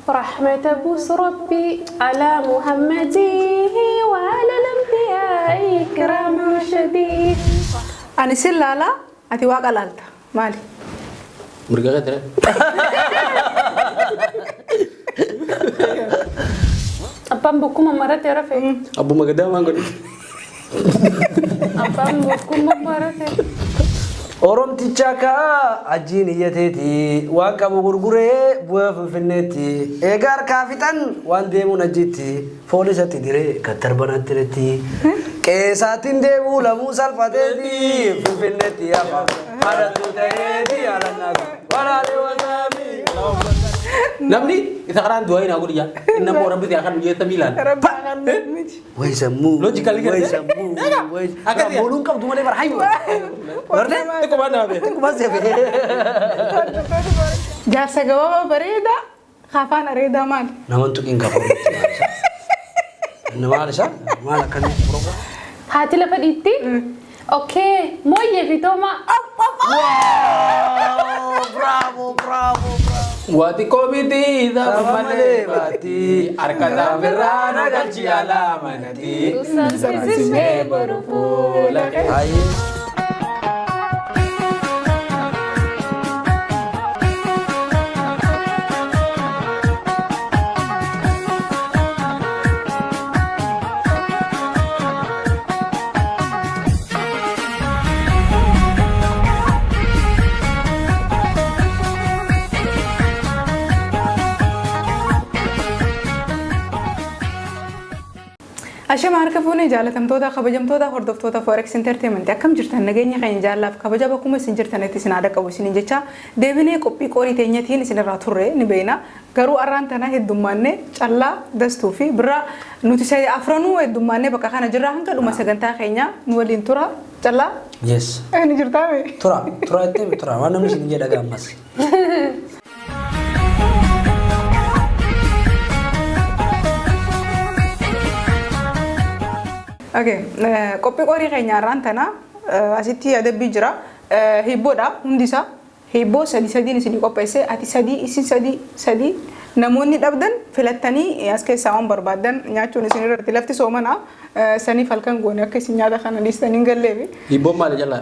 Rahmata buus Rabbi alaa Muhammadii wa ala lambiyaa kiraam rushadii. Ani sin laala, ati waaqa laalta. Maali? Mirga kee ture. Abbaan bokkuma marate rafe. Abbuma gadaa maan godhu. Abbaan bokkuma marate. Oromticha kaa ajiin iyyateeti waan qabu gurguree bu'ee Finfinneetti eega harkaa fixan waan deemuun ajiitti foolisatti diree kattarbanatti retti qeesaatiin deemuu lamuu salphateeti Finfinneetti hafa haadhatu ta'eeti haadhannaa walaalee wasaami. Namni isa karaan du'aa hin godhu yaa. Inni ammoo rabbi si akan jeetta miilaan. Rabbi akan miti. Way sammuu. Logically way gartee? sammuu. Way Akkasi. Booluun qabdu malee bara hayyu. Bartee? Xiqqoo waan nama beeku. Xiqqoo seefe. Jaarsa gabaabaa bareedaa afaan areedaa maali? Naman tuqiin qabu. Inni maal isaa? Maal akkamii? Haati lafa dhiitti. Okay, mooyyee fi toomaa. Bravo, bravo, bravo. Waa xiqqoo miti saba malee baatti harka saafirraa na galchi alaa manatti. Saffisisee boru fuula kee. Ayyee. Ashama harka fuunee jaalatamtoota kabajamtoota hordoftoota Forex Entertainment akkam jirtan nageenya keenya jaalaaf kabaja bakkuma isin jirtanitti isin haadha qabu isiniin jecha deebinee qophii qorii teenyatiin isinirraa turre ni beekna. Garuu arraan tana heddummaanne callaa dastuu fi birraa nuti afranuu heddummaanne bakka kana jirra hanga dhuma sagantaa keenya nu waliin tura callaa Yes. ni jirtaame. Tura, tura jettee tura. Waan namni isin jedha gaammas. Okay, qophii qorii keenya arraan tana asitti adabbii jira. Hiibboodha hundi isaa. Hiibboo sadi sadiin isinii qopheesse ati sadii isin sadii sadii namoonni dhabdan filattanii as keessaa waan barbaaddan nyaachuun isin irratti lafti soomana saniif halkan goone akka isin nyaata kana dhiistanii hin galleefi. Hiibboon maali jalaa?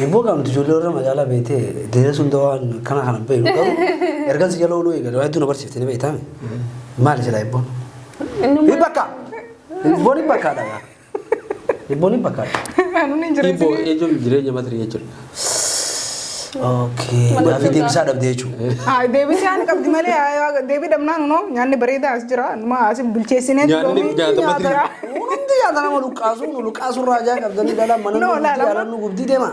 Hibboo qabnu ijoollee warra magaalaa beetee deera sun waan kana kana beeknu garuu ergan si jala ooluu eegale waa hedduu na barsiifte ni beektaame. Maali silaa hibboon? Innummaa Hibbakka! Hibboon hibbakkaadha. Hibboon hibbakkaadha. Anuun hin jiru Hiibboo isinii. jechuun jireenya matirii jechuudha. Okay. Gaafii deebisaa dhabdee jechuudha. Haa deebisee ani qabdi malee deebii dhabnaan unoo nyaanni bareedaa as jira numa as bilcheessinee Nyaanni nyaata matirii. Hundi nyaata nama luqqaasuu nu luqqaasuu irraa ajaa qabdanii dhala mana nu No, gubdii laala. ala nu gubdii deema.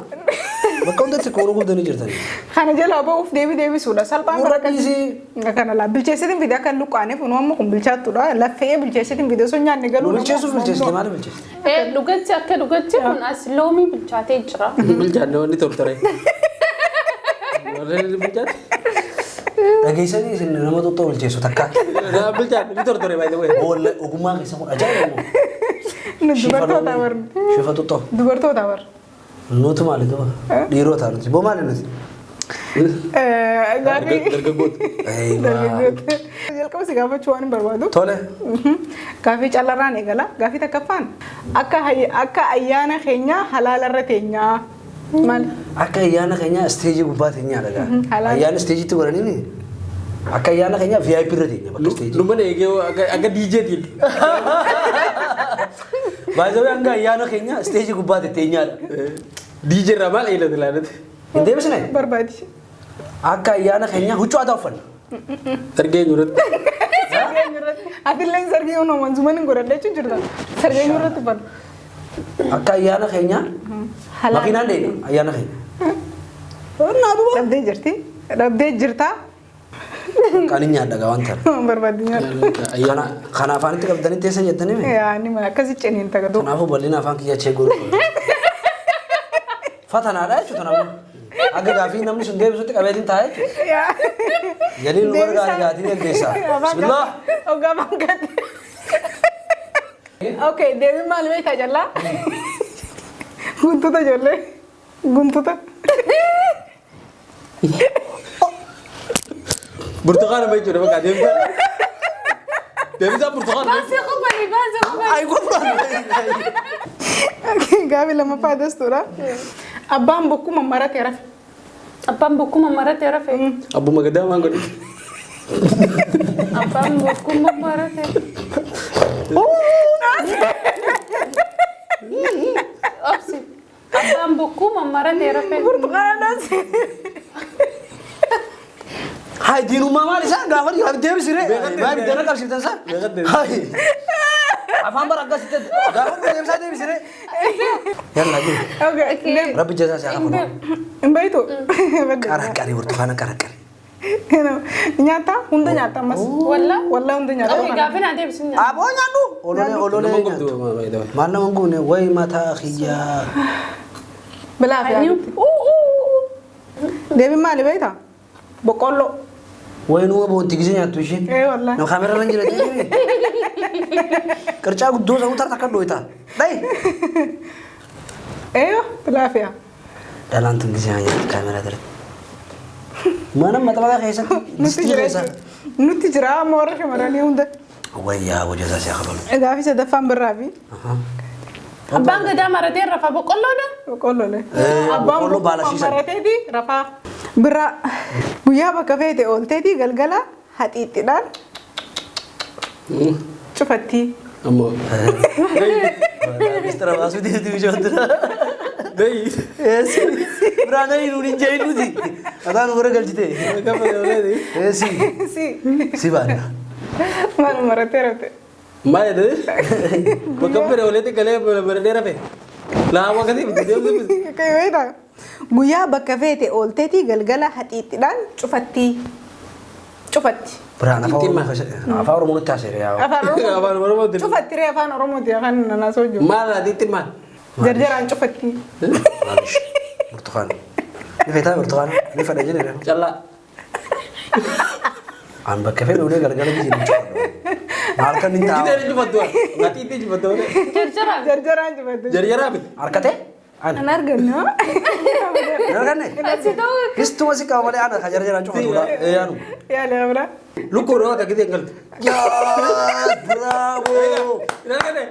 Bakka hundatti koonuu gubdanii jirtanii. Kana jalaa ba'uuf deebii deebisuudha salphaan Gurra bara dhiisii. Kana laa bilcheessitiin fide akka hin luqqaaneef unoo amma kun bilchaattudha laffee bilcheessitiin fide osoo nyaanni galuu Nu bilcheessuuf bilcheessite maali bilcheessite? Dhugatti akka dhugatti kun as loomii bilchaatee jira. Bilchaanne wanni tortore. Warreen bilchaate. Dhageessanii isin nama xuxxoo bilcheessu takka. Bilchaanne ni tortore by the way. Boolla ogummaa keessa kun ajaa'iba immoo. Nu dubartoota bar Shifa xuxxoo. dubartoota bar. Nuti maali duba? Dhiirota nuti. Boo maali nuti? Gaaffii Dargaggoota. dargaggoota. Jalqaba si gaafachuu waan hin barbaadu. Tole. Gaaffii callarraan eegala. Gaaffii takkaffaan akka akka ayyaana keenya halaalarra teenyaa. Maali? Akka ayyaana keenya isteejii gubbaa teenyaa dhagaa. Halaala. Ayyaana isteejiitti godhanii akka ayyaana keenya VIP irra teenya bakka isteejii. Nu mana eegee akka DJtiin. Baay'ee hanga ayyaana keenya isteejii gubbaa teenyaadha. DJ irraa maal eelate laanate? Hin deebisne? Barbaadi. Akka ayyaana keenya huccuu aadaa uffanna. Sargeenyu irratti. Sargeenyu irratti. Atillee sargii uumama wanzuman hin godhadha jechuun jirta. Sargeenyu irratti uffatu. Akka ayyaana keenya Halaala. makiinaan deema ayyaana keenya. Naa duuba. Dhabdee jirti. Dhabdee jirta. Kan hin nyaadha gaa waan ta'eef. Barbaadi nyaadha. Ayyaana. Kana afaanitti qabdanii teessa jettanii mi? Yaa ni mala akkasi ciniin tagaduu. Kanaafuu bal'ina afaan kiyya achee godhu. Fatanaadha jechuudha namni. Akka gaafii namni sun deebisutti qabeetiin taa'ee jechuudha. Yaa. Galiin nu gargaara gaatiin geggeessaa. Bismillah. Ogaa bankatti. Okay, deebiin maal beektaa jallaa? Guntuta ijoollee. Guntuta. Burtukaana jechuudha bakka adeemsa. Deebisaa burtukaana. Baasii qofani baasii qofani. Ay gofra. Gaaffii lammaffaa dastuudha. Abbaan bokkuu mammaratee rafe. Abbaan bokkuu mammaratee rafe. Abbuma gadaa maan godhi. Abbaan bokkuu mammaratee. Obsi. Abbaan bokkuu mammaratee rafe. Burtukaana daste. Hay diinummaa maal isaa gaafa dhiiraaf deebisire. Maal biddeena qabsiiftan isaa? Hay. Afaan bara akkasitti gaafa deebisaa deebisire. Yalla jiru. Okay. Rabbi jazaa isaa kafalu. Hin beektu. Qaraqqari burtukaana qaraqqari. Nyaata hunda nyaata ammas. Walla. Walla hunda Okay, nyaata. gaaffii naa deebisiin nyaata. Aboo nyaadhu. Ololee ololee Nama nyaadhu. gubdu. Maal nama gubne wayi mataa kiyyaa. Bilaa fi Deebiin maali beektaa? Boqqolloo. Wayi numa boonti gisee nyaattu isheen. Ee wallaahi. Nama kaameraa irra hin jira jechuudha. Qircaa guddoo isa utar takka dhooyta. Dhayi. Eeyo bilaa fi Dhalaan tun gisee nyaattu kaameraa irratti. Mana maxxanaa keessatti Nutti distii jira keessa. jechuudha. Nutti jira amma warra shamarranii hunda. Wayyaa hojjetaa si'a kafalu. Gaaffii sadaffaan birraa fi Abbaan gadaa maratee rafa boqqolloodha. boqqolloolee. Abbaan boqqolloo baala shiisan. marateeti rafaa. Birraa guyyaa bakka feete oolteeti galgala haxiixxidhaan cufattii. Ammoo. Mistara baasuu deemti bishaan dura. Deeyi. Biraan ani nuun hin jedhin nuti. Mataa nu bira galchite. Si. Si Si baadha. maal maratee rafte. Maal jedhee? Bakka fedhe walitti galee baradee rafe. Laa akkasii miti deemsi. Akka beektaa? Guyyaa bakka feete oolteeti galgala haxiixxidhaan cufattii. Cufatti. Biraan afaan Oromoo nutti haasa'e yaa. Afaan Oromoo. Afaan Oromooti. Cufatti ree afaan Oromooti afaan nanaasoo jiru. Maal adiitti maal? Jarjaraan cufatti. Maalish burtukaana. Ni feetaa burtukaana? Ni fedha jedhe. Callaa. An bakka fedhe olee galgala biyya ni cufadhu. Maal kan inni Gidee taa'u? ni cufattu. Atiitti cufattu. Jarjaraan. Jarjaraan cufatti. Jarjaraa miti. Harkatee? Ani. An arganna. Hin arganne? Asi ta'uu. Istuma si qaba malee ana ka jarjaraan cufatudha. Ee anu. Yaale abra. Lukkuu dhawaa takka gidee hin galtu. Yaa bravo. Hin arganne?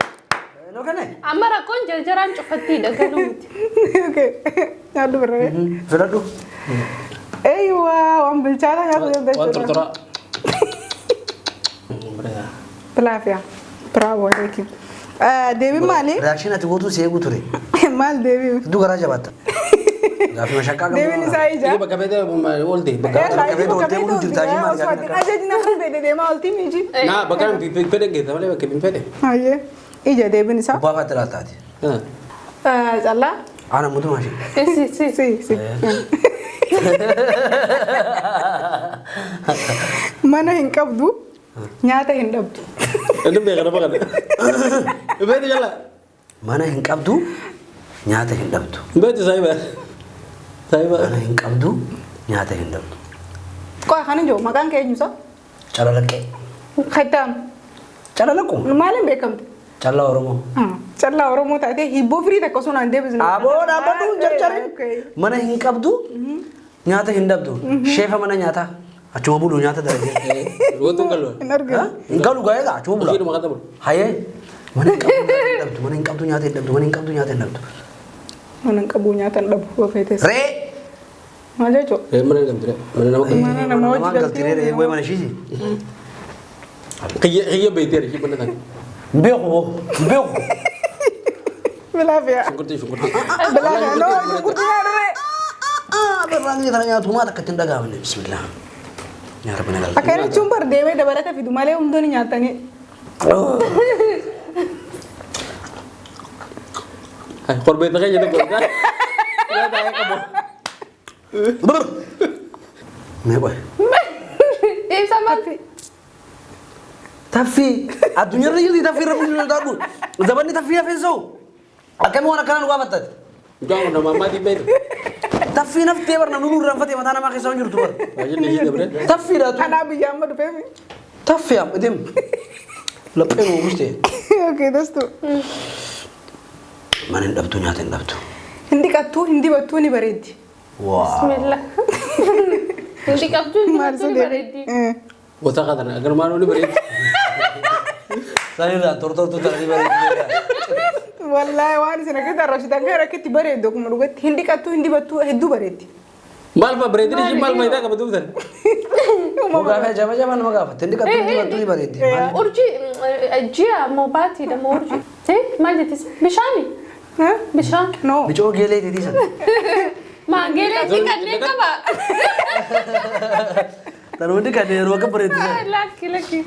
Hin arganne? Amma rakkoon jarjaraan cufattiidha galuu miti. Okay. Nyaadhu birree. Filadhu. Eeywa waan bilchaataa nyaatu Waan jechuudha. tortoraa. Bilaafiya. Bravo aleekim. Deebiin maali? Reakshin ati gootu si eegu ture. Maal deebiin? Hedduu garaa jabaatta. Gaaffii mashaqqaa qabdu. Deebiin isaa ija. Inni bakka fedhe oolte. Bakka Yalla, bakka iji feete bakka ooltee feete buluu jirta, oolti. ishii maal Osoo gaaffii ati ajajni akka fedhe deemaa ooltii miji. Naa bakka fedhe geessa malee bakka hin fedhe. Hayyee. Ija deebiin isaa. Kubbaa faatti ilaaltaati. Callaa. Ana mutumaa ishee. Si si. Si si. Mana hin qabdu. Nyaata hin dhabdu. Inni beeka nama kana. Beetu jala. Mana hin qabdu nyaata hin dhabdu. Beetu saayiba. Saayiba. Mana hin qabdu nyaata hin dhabdu. Qo'a kana jiru maqaan kee eenyu isaa? Calalaqqee. Khattaam. Calalaqqu. Maaliin beekamte? Callaa Oromoo. Callaa Oromoo taatee hibboo firii takka osoo naan deebisne. Aboo dhaabbadhu hin jarjarin. Mana hin qabdu nyaata hin dhabdu. Sheefa mana nyaataa. Achuma bulu nyaata dalagee. Wantu hin galu. Hin arginu. Hin galu gaa'eedha achuma bula. Hojiidhuma kan bulu. Hayee mana hin qabdu nyaata hin dhabdu. Mana hin qabdu nyaata hin dhabdu. Mana hin qabdu nyaata hin dhabdu. Mana hin qabu nyaata hin dhabu yoo feetes. Re'ee. Maal jechuudha? Re'ee mana hin qabdu. Mana nama qabdu. Mana nama hojii Namaan galti re'ee wayi mana ishiiti. Kiyya beekteera ishii mana sana. Hin beeku boo. Hin beeku. Bilaafiya. Shunkurtii shunkurtii. Bilaafiya. Noo shunkurtii nyaadhu ree. Barraan kana nyaatu maa takka ittiin dhaga'amne. Bismillah. Yaa Rabbi na galata. Akka jechuun bar deemee dabalata fidu malee hundoon nyaatanii. Korbeeta keenya tokko. Yaa taa'ee qabu. Mee qoy. Ibsa maal? Taffii addunyaarra jirti taffii irra bulchu taadhu. Zabanni taffii hafeen sa'u. Akkami waan akkanaa nu gaafattate. Mucaan kun nama ammaatiin beektu. Taffii naftee bar namni irraanfatee mataa namaa keessa hin jirtu bar. Baay'inni ishii dabre. Taffiidha tu. Kanaa biyya amma dhufeemi. Taffii am deem. Laphee nuu buste. Okay, dastu. Mana hin dhabdu nyaata hin dhabdu. Hin dhiqattuu hin dibattuu ni bareeddi. Waa. Bismillah. Hindi qabdu hin Maal dibattuu ni bareeddi. sadee? Wata kana galumaan oli bareeddi. Sanirraa tortortuu ta'anii bareedu. Wallaahi waan isin akkatti arrabsitan kan rakkitti bareeddu akkuma dhugatti hin dhiqattu hin dibattu hedduu bareeddi. Maal fa bareedina ishii maal faayidaa qaba duubtan? Gaafa jaba jaba nama gaafatte inni qabdu dibattuu ni bareeddi. Urjii ji'a moo baatiidha moo urjii? Maal jettis? Bishaani? Bishaan. No. Micoo geelee teetii sana. Maangeelee dhiqannee qaba. Tan hundi kan yeroo akka bareeddu sana. Lakki lakki.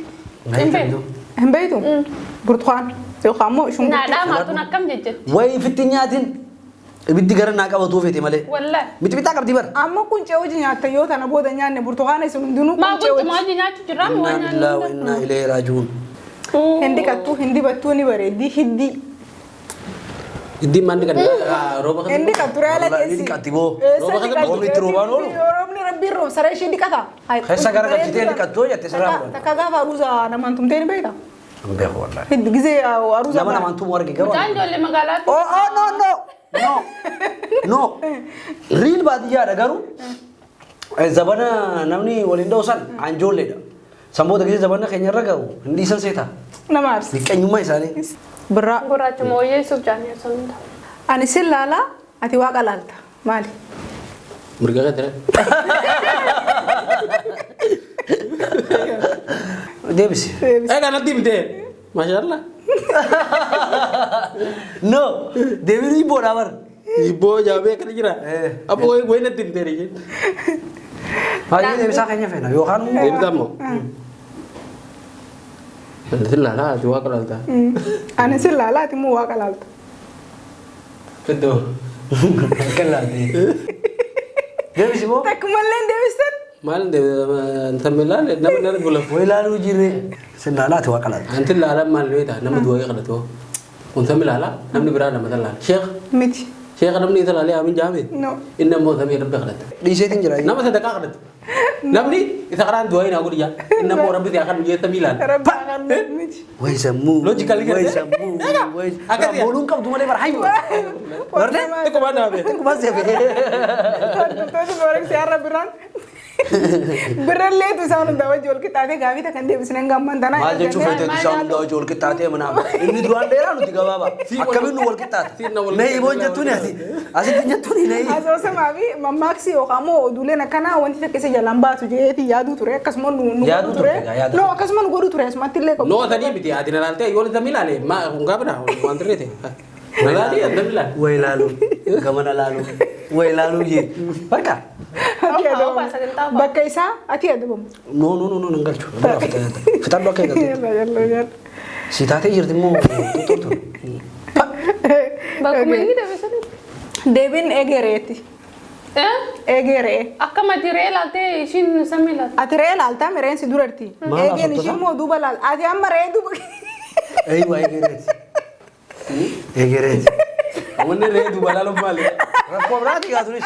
Hin beeku. Hin beektu? Burtukaan yookaan immoo shunkurtii. Naadhaa maatuun akkam jejjetti? Wayi fitti nyaatin ibiddi gara naa qabatuu feete malee. Wallaahi. Mixmixaa qabdi bara. Amma quncee hojii nyaatta yoo tana booda nyaanne burtukaana isin hundinuu Maa quncee quncee hojii. hojii nyaachuu jirraa mi waan Innaa lillahi wa nyaannu? innaa ilayhi raaji'uun. Hin dhiqattu hin dibattuu ni bareeddi hiddi. Iddiin maal dhiqan rooba Hin kana. dhiqattu reala Wallahi ni teessi. dhiqatti boo. Eessa Rooba kana dhiqatti? roobni itti roobaan oolu. Roobni rabbiin roob saree ishee dhiqata. Keessa gara galchitee dhiqattu jette sirraa fudhan. Takka gaafa aruuza namaan tumtee ni beekta. Hin beeku wallahi. Hiddi gizee aruuza. Nama namaan tumu arge garuu. Mucaan ijoollee magaalaatti. Oh, oh, no, no, no, no. Real baadiyyaadha garuu zabana namni waliin dha'u san anjoolleedha. Sanboota gisee zabana keenya irra gahu hin dhiisan seeta. Nama aarsa. Miqqeenyummaa isaanii. Birraa. Gurraachuma wayyeessuuf jaanii osoo hin taane. Ani sin laalaa ati waaqa laalta. Maali? Mirga kan ture. Deebisi. Egaa natti himte. Maashaallah. No, deebiin hibboodha bara. Hibboo jaabee akkana jira. Eh. Abbo wayi natti himte ree. Baay'ee deebisaa keenya feena yookaan immoo Deebisaa immoo. Natti laalaa ati waaqa laalta. Ani sin laalaa ati immoo waaqa laalta. Iddoo. akka laalte. Deebisi moo? Takkumallee hin deebistan. Maal namni laale nama nama bula. Wayi laaluu jirre. Sin laalaa ati waaqa laalta. Anti laalaa maal beektaa nama du'aa kadhatu. Kun samii laalaa namni biraa nama laala. Sheekh Miti. sheekh namni isa laalee aamin jaame. No. Inni ammoo samii rabbi kadhata. Dhiiseetiin jira. Nama sadaqaa kadhatu. Namni isa karaan du'aa naa godhi jaa. Inni ammoo rabbi siyaa kan jee samii laala. Rabbi haa miti. Wayi sammuu. Logically Wayi gartee? sammuu. Wayi. Akkasii. Booluun qabdu malee bara hayyu. Bartee? Xiqqoo baan dhaabee. Xiqqoo seefe. Hordoftoonni Forex har'a birraan birralleetu isaan hundaa wajji wal qixxaatee gaafii takka hin deebisne hanga ammaan tanaa. Maal jechuun feeteetu isaan hundaa hojii wal qixxaatee manaaf. Inni duraan dheeraa nuti gabaabaa. Akkamiin nu wal qixxaata? Mee hiboon jettuuni asi. Asitti jettuuni nee. Asoosamaa fi mammaaksi yookaan immoo oduuleen akkanaa wanti takka isa jalaan baatu jeetii yaaduu ture akkasuma nu nu Yaaduu godhuu ture. turte, yaaduu. No akkasuma nu godhuu ture asumatti illee qabu. Noo sanii miti ati na laaltee yoo samii laale maa kun gaafadha waan turreete. Na laalee namni laale. Wayi laaluu. Gamana laaluu. Wayi laaluu jee. Bakka. Ati Ofa, ofa, adabamu. sagantaa ofa. Bakka isaa ati adabamu. No no no no nan galchu. Fixadhu akka eegalte. Yalla yalla yalla. Si taatee jirti immoo tuttuutu. Bakkuma inni deebisanitti. Deebiin eegereeti. Eegeree. Akka mati re'ee laaltee ishiin samii laalti. Ati re'ee laaltaa mireen si durarti. Maal Eegeen haasofta ishiin immoo duuba laal. Ati amma re'ee duuba. Eeyyuu eegereeti. Eegereeti. Wanni re'ee duuba laaluuf maali? Rakkoo biraati gaa tunis.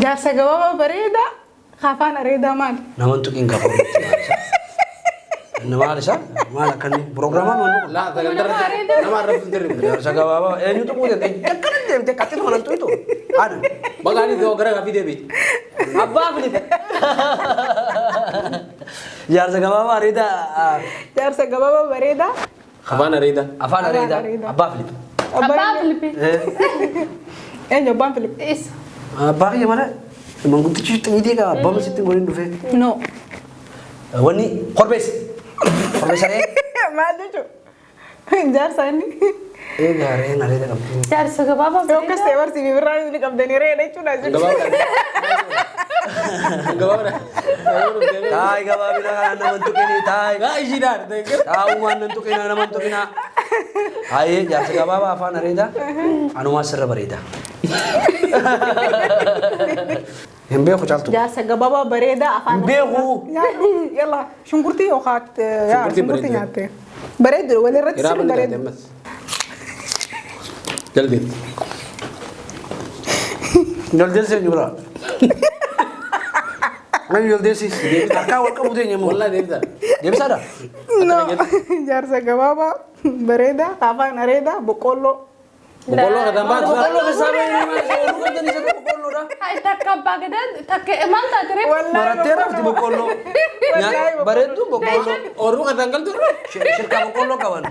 Jaarsa gabaabaa bareedaa afaan areedaa maali? Naman tuqiin qabu. Inni maal isaa? Maal akkanni? Pirogiraamaan waan nuqu. Laa sagantaa nama arrabsu hin jirre. Jaarsa gabaabaa eenyu tuquu danda'e? Akkana deemtee qaxxee mana tuqitu. Ana. Maqaan isaa gara gaaffii deebi. Abbaa filite. Jaarsa gabaabaa areedaa. Jaarsa gabaabaa bareedaa. Afaan areeda. Afaan areedaa. Abbaa filite. Abbaa Filipi. Eenyu abbaan Filip? Isa. Abbaa kiyya malee. Manguddichi xiyyiitii qaba. Abbaan sitti hin godhin dhufee. No. Wanni korbeessa. Korbeessa re'ee. Maal jechuudha? Jaarsa inni. Egaa re'een areeda qabdi. Jaarsa gabaabaa Yoo akkas bareedaa. ta'e barsiifii birraa inni qabdanii re'ee jechuudha. Gabaabaa. Gabaabaa. Taa'ii gabaabina kana naman tuqinii taa'ii. Gaa ishiidhaan. Taa'umaan nan tuqinaa naman tuqinaa. Haayee jaarsa gabaabaa afaan areedaa. Anumaa sirra bareeda. Hin beeku caaltu. Jaarsa gabaabaa bareedaa afaan. Hin beeku. Nyaadhu. Yalla shunkurtii yookaan Shunkurtii shunkurtii bareedu. nyaatte. Bareedu walirratti Irraa sirri banni taate bareedu. ammas. Jaldeetti. Jaldeessi eenyu biraa? Eenyu jaldeessi? Harkaa wal qabu teenya immoo. Wallaa deebisaa. Deebisaadha? No. Jaarsa gabaabaa bareedaa afaan areedaa boqqolloo. Boqqolloo keessaan baatu. Boqqolloo keessaa baay'ee maal isa boqqolloodha. Takka abbaa gadaa takka maal taate reefu? Marattee rafti boqqolloo. Bareedduun boqqolloo. Oorruu keessaan galtu. Shirkaa boqqolloo qaban.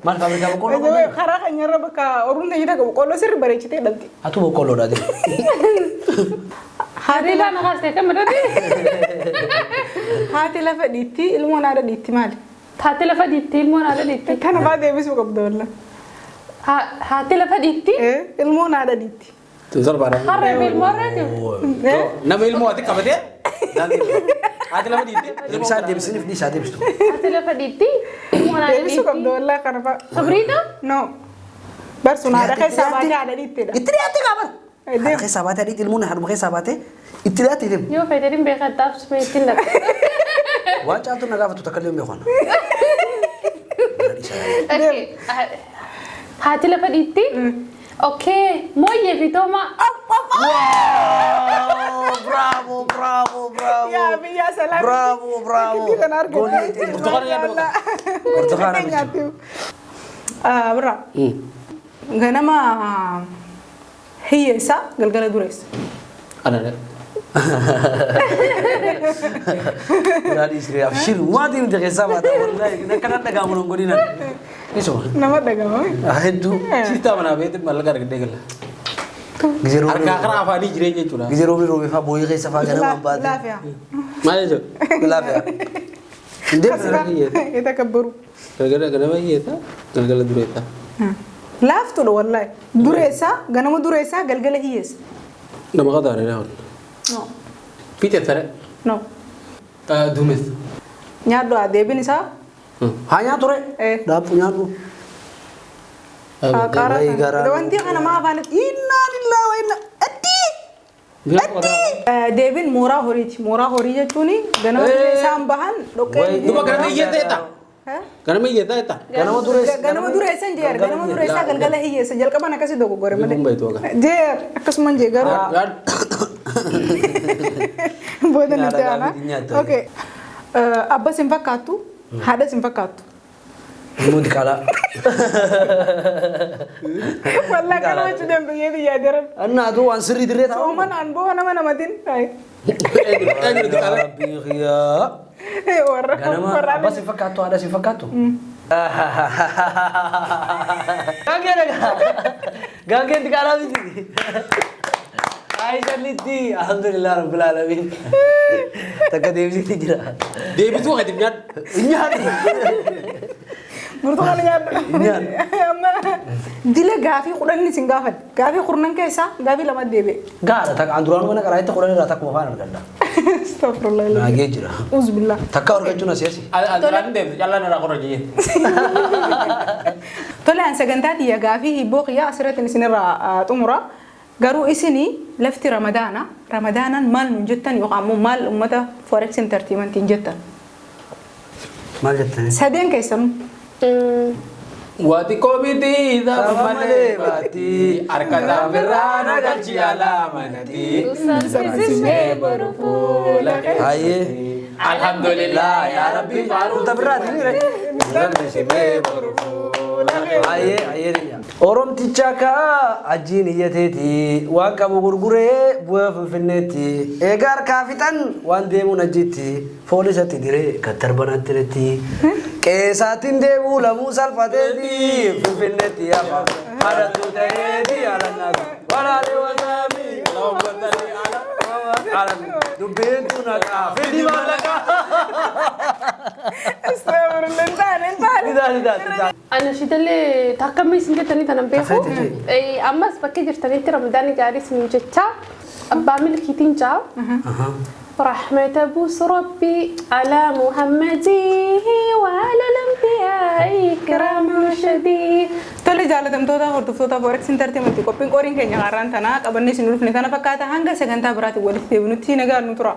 Maal faabrikaa boqqolloo qaban? Karaa keenyarra bakka oruun ta'ee takka boqqolloo sirri bareechitee dhalti. Atu boqqolloodha deemu. Hariiraan kaastee kan madadi. Haati lafa dhiitti ilmoon haadha dhiitti maali? Haati lafa dhiitti ilmoon haadha dhiitti. Kana fa'aa deebisuu qabda walla. Haati lafa dhiitti. Ilmoon haadha dhiitti. Tun salphaadha. Harree fi ilmoo harreeti. Nama ilmoo ati qabatee. Haati lafa dhiitti. Deebisaa deebisiniif dhiisaa deebistu. Haati lafa dhiitti ilmoon haadha Deebisuu qabda dhiitti. walla kana fa'aa. Kibriita? No. Barsuun haadha keessaa baatee haadha dhiittidha. Itti dhiyaatte qaaban. Haadha keessaa baatee adiitti ilmoon haadhuma keessaa baatee itti dhiyaatte deemu. Yoo fedhe hin beekan taafsumee ittiin dhaqa. Waan caaltu na gaafatu takka illee hin beeku. Haati lafa dhiitti. Okay, mooyyee fi toomaa. Bravo, bravo, bravo. Yaa biyyaa salaam. Bravo, bravo. Kittii kana argate. Burtukaana nyaadhu bakka. Burtukaana bichu. Birraa. Ganama hiyyeessa galgala dureessa. Ana Biraa dhiisree abshir waan deemte keessaa baata wallaahi akkanaan dhagaamu nan godhinan. Isuma. Nama dhagama. Hedduu. Sitaa manaa beekte mallaqa argadhee gala. Gizee roobni Harkaa karaa afaanii jireenya jechuudha. gizee roobni roobee fa'aa booyii keessa fa'aa ganamaan baate. Laafiyaa. Maal jechuudha? Laafiyaa. Hin deemne. Itakabbaru. Galgala ganama hiyyeessa galgala dureessa. Laaftuudha wallaahi. Dureessa ganama dureessa galgala hiyyeessa. Nama qadaare dhahan. No. Fiixee sare. No. Duumessa. Nyaadhu haa deebiin isaa. Haa nyaatu re. Eh. Daabbu nyaadhu. Qaara. Wayi garaa. Wanti kana maa afaan innaa lillaa wa inna addii. Deebiin mooraa horiiti. Mooraa horii jechuun ganama dureessaan bahan dhoqqee. Duba ganama hiyyeessa jetta. Ganama hiyyeessa jetta. Ganama dureessa. Ganama dureessa hin jeer. Ganama dureessaa galgala hiyyeessa. Jalqaban akkasii dogoggore malee. Beekuun baay'ee toga. Jeer akkasuma hin jee garuu booda Nyaata nuti aanaa. gaaffii nyaata. Okay. Abbas hin fakkaattu, haadhas hin fakkaattu. Ilmoon diqaalaa. Wallaa kana wajjin deemtu yeeti yaadaran. Annaatu waan sirrii dirree taa'u. Sooman aan boo nama namatiin. Eenyu diqaalaa? Rabbii xiyyaa. Warra Ganama warra abbas hin fakkaattu haadhas hin fakkaattu. Gaangee dhagaa. Gaangeen diqaalaa miti. Aayishallitti alhamdulillah rabbil alamin. Takka deebisitti jira. Deebisuu kan nyaadhu. Nyaadhu. Burtukaana nyaadhu. Nyaadhu. Amma dila gaafii 10 isin gaafadhe. Gaafii 10 keessaa gaafii 2 deebi'e. Gaadha takka an duraan mana qaraayetta 10 irraa takkuma afaan argadha. Astaghfirullah. Naagee jira. Uzbillah. Takka argachuun asii asi. Duraan deebisu callaan irraa qorra jee. Tole an sagantaa tiyya gaafii hibboo qiyyaa asirratti isinirraa xumura. Garuu isinii lafti ramadaana ramadaanaan maal nuun jettan yookaan ammoo maal uummata forex entertainmentiin jettan. Maal jettanii? Sadeen keessanuu. Waa xiqqoo miti sababa malee baatti harka birraa na galchi alaa manatti. Salphisismee boru fuula kee. Hayyee. Alhamdulillah yaa rabbi Uta birraati ni re. Salphisismee boru fuula kee. Hayyee hayyee ni Oromticha kaa ajiin iyyateeti waan qabu gurguree bu'aa Finfinneetti egaa harkaa fixan waan deemuun ajiitti foolisatti diree kattarbanatti retti qeesaatiin deemuu lamuu salphateeti Finfinneetti hafa haadhatu ta'eeti haadhannaatu walaalee wasaami dubbiin tun haqaa fidi maallaqaa. Astaghfirullah. Hin taane hin taane. Didaa didaa didaa. Ana shidallee takka isin jettanii tanan beeku. Ammas bakkee jirtanitti ramadaanni gaarii isin jecha abbaa milkiitiin jaa. رحمة بوس ربي على محمد وعلى الأنبياء كرام شديد. Tole jaalatamtoota hordoftoota Forex Entertainment qophiin qoriin keenya har'aan tanaa qabannee isin dhufne kana fakkaata hanga sagantaa biraatiin walitti deebinutti nagaan nu tura.